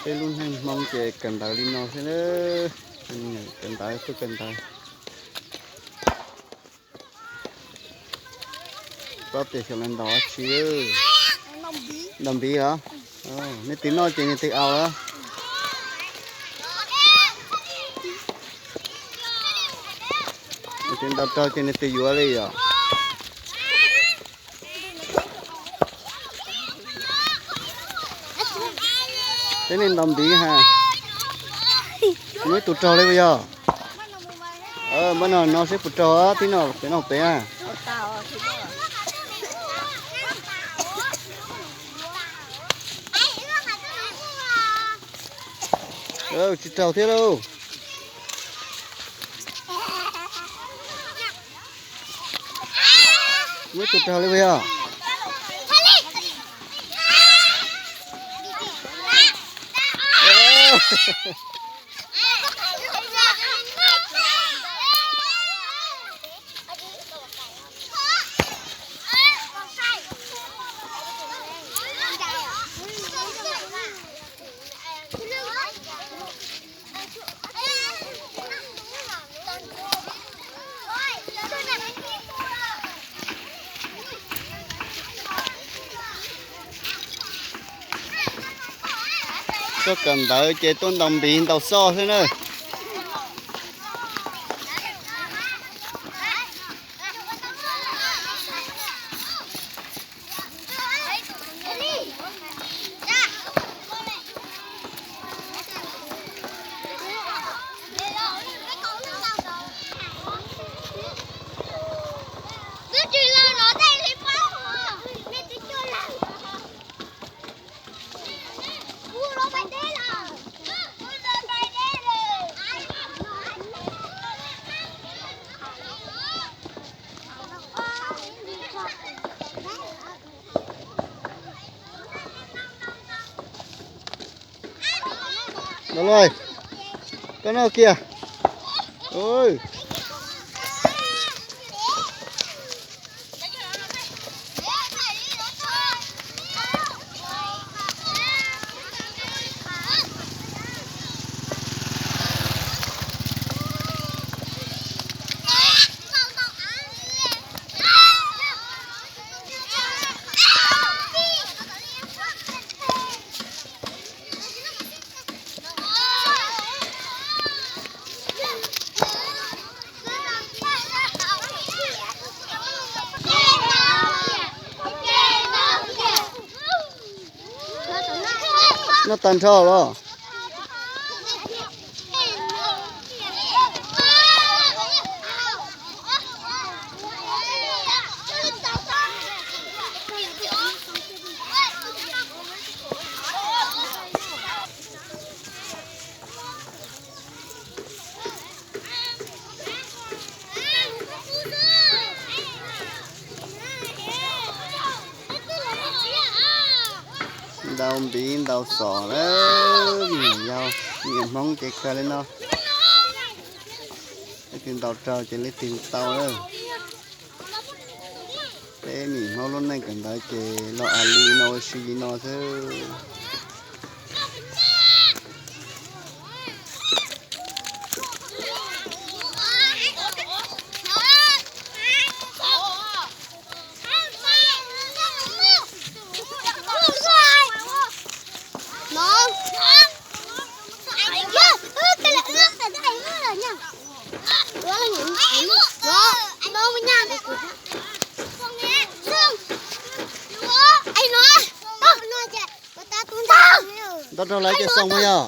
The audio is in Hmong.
Peb lub neej Hmoob ces kawm ntawv li no xwb na. Kawm ntawv, tuaj kawm ntawv. Paub tias xyov lawv ntaus dab tsi. Ntaus npiv los? Nej twg noj ces nws twg aus los? Nws twg ntaus raug ces nws twg yuav li yom. Peb nej ntaus npiv ha. Muaj ib tug raug li puas yog? Muab no no seb puas raug, tib no pem no pem. Tsis raug thiab lauj. Muaj ib tug raug li puas yog? Tuaj kawm ntawv ces tuaj ntaus npiv ntaus xoj xwb na. Los, koj noj kiag. Noj tag nrho los? Ntaus npiv ntaus xos na, me nyuam yaus, me nyuam Hmoob ces kawg li no. Leej twg ntaus raug ces leej twg tau lawm. Peb me nyuam Hmoob lub neej kawm ntawv ces los a li no ua si li no xwb. Ntaus raug lawv ces xoo puas yog?